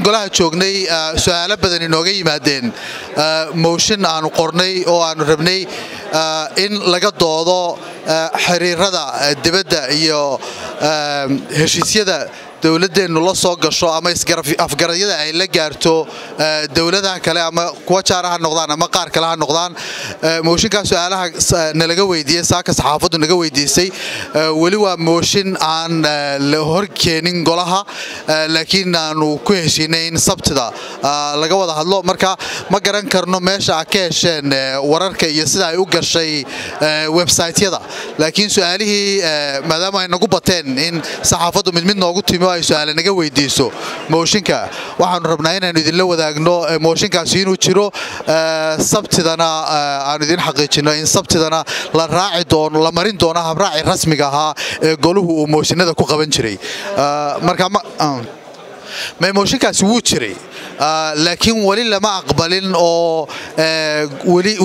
Golaha joognay su'aalo badan inooga yimaadeen mooshin aanu qornay oo aanu rabnay in laga doodo xiriirada dibadda iyo heshiisyada dowladeennu la soo gasho ama afgaradyada ay la gaarto dowladaha kale, ama kuwa jaara ha noqdaan ama qaar kale ha noqdaan. Mooshinkaa su'aalaha nalaga weydiiyey saaka, saxaafaddu naga weydiisay, weli waa mooshin aan la hor keenin golaha, laakiin aanu ku heshiinay in Sabtida laga wada hadlo. Marka ma garan karno meesha aad ka hesheen wararka iyo sida ay u gashay website-yada, laakiin su'aalihii maadaama ay nagu bateen in saxaafaddu mid mid noogu timi oo ay su'aale naga weydiiso mooshinka, waxaanu rabnaa inaanu idinla wadaagno mooshinkaasi inuu jiro, Sabtidana aanu idin xaqiijino in Sabtidana la raaci doono, la marin doono habraaci rasmiga ahaa ee goluhu uu mooshinada ku qaban jiray. Marka mooshinkaasi wuu jiray, laakiin weli lama aqbalin oo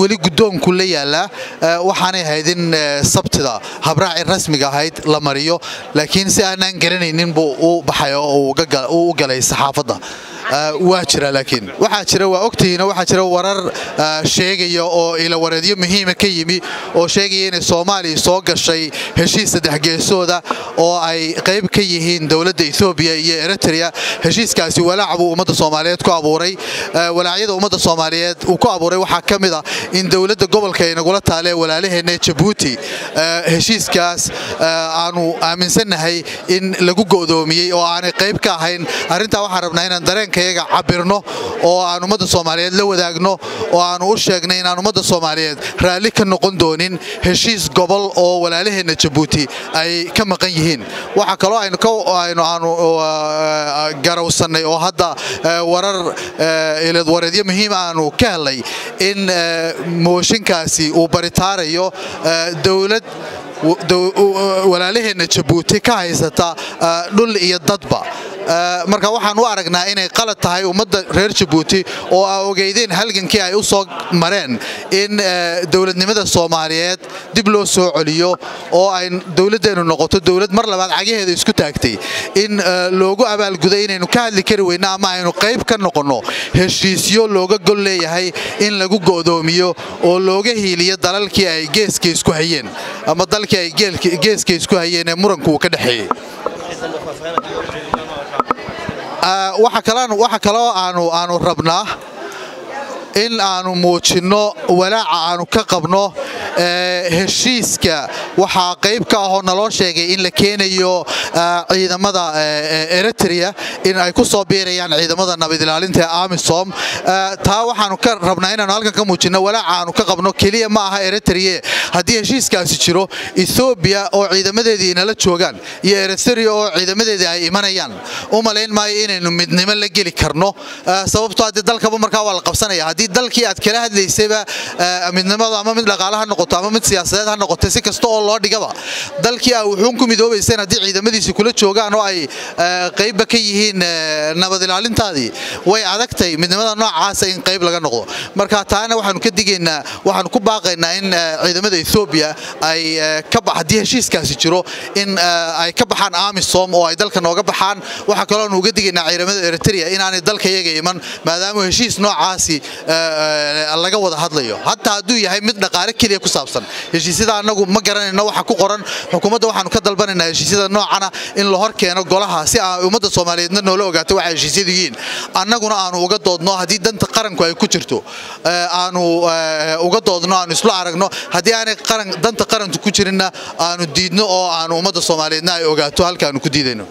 weli guddoonku la yaallaa. Waxaanay ahayd in Sabtida habraaci rasmiga ahayd la mariyo, laakiin si aanaan garanaynin buu u baxay oo uu u galay saxaafadda. Waa jira, laakiin waxaa jira, waa ogtihiin, waxaa jira warar sheegaya oo ilawareedyo muhiima ka yimi oo sheegaya inay Soomaaliya soo gashay heshiis saddex geesooda oo ay qayb ka yihiin dowladda Etoobiya iyo Eritrea. Heshiiskaasi walaac buu ummadda Soomaaliyeed ku abuuray. Walaacyada ummadda Soomaaliyeed uu ku abuuray waxaa ka mid ah in dowladda gobolka ay nagula taalee walaalaheenna Jabuuti heshiiskaas aanu aaminsannahay in lagu go'doomiyey oo aanay qayb ka ahayn. Arrintaa waxaan rabnaa inaan dareenkayaga cabirno oo aan ummadda Soomaaliyeed la wadaagno oo aanu u sheegnay inaan ummadda Soomaaliyeed raalli ka noqon doonin heshiis gobol oo walaalaheenna Jabuuti ay ka maqan yihiin. Waxaa kaloo aynu aanu garawsannay oo hadda warar ilawareedyo muhiim aanu ka helay in mooshinkaasi uu baritaarayo dowlad walaalaheenna Jabuuti ka haysata dhul iyo dadba. Marka waxaan u aragnaa inay qalad tahay ummadda reer Jabuuti oo a ogeydeen halgankii ay u soo mareen in dowladnimada Soomaaliyeed dib loo soo celiyo oo ay dowladdeennu noqoto dowlad mar labaad cagaheeda isku taagtay, in loogu abaalguday inaynu ka hadli kari weyno ama aynu qayb ka noqonno heshiisyo looga gol leeyahay in lagu go'doomiyo oo looga hiiliyo dalalkii ay geeska isku hayeen ama dalkii ay geeska isku hayeen ee muranku uu ka dhexeeyey. Waxa kaloo aanu rabnaa in aanu muujinno walaaca aanu ka qabno heshiiska. Waxaa qayb ka ahoo naloo sheegay in la keenayo ciidamada Eritrea, in ay ku soo biirayaan ciidamada nabad ilaalinta ee AMISOM. Taa waxaanu ka rabnaa inaanu halkan ka muujinno walaaca aanu ka qabno. Keliya ma aha Eritrea. Haddii heshiiskaasi jiro, Ethiopia oo ciidamadeedii inala joogaan iyo Eritrea oo ciidamadeedii ay imanayaan, u malayn maayo inaynu midnimo la geli karno, sababtoo haddii dalkaba markaa waa la qabsanaya. Haddii dalkii aad kala hadlaysayba midnimada, ama mid dhaqaale ha noqoto ama mid siyaasadeed ha noqoto, si kasta oo loo dhigaba, dalkii aa wuxuun ku midoobayseen haddii ciidamadiisi kula joogaan oo ay qaybba ka yihiin nabad ilaalintaadii, way adagtay midnimada noocaasa in qayb laga noqdo. Marka taana waxaanu ka digaynaa, waxaanu ku baaqaynaa in ciidamada Ethiopia ay ka haddii heshiiskaasi jiro in ay ka baxaan AMISOM oo ay dalka nooga baxaan. Waxaa kaloo aanu uga digaynaa ciidamada Eritrea inaanay dalka iyaga iman, maadaama heshiis noocaasi laga wada hadlayo, hataa hadduu yahay mid dhaqaale keliya ku saabsan. Heshiisyada annagu ma garanayno waxa ku qoran. Xukuumadda waxaanu ka dalbanaynaa heshiisyada noocana in la hor keeno golaha si ay ummadda Soomaaliyeedna noola ogaato waxa heshiisyadu yihiin, annaguna aanu uga doodno. Haddii danta qaranku ay ku jirto aanu uga doodno, aanu isla aragno. Haddii aanay qaran danta qaranku ku jirinna aanu diidno oo aanu ummadda Soomaaliyeedna ay ogaato halka aanu ku diidayno.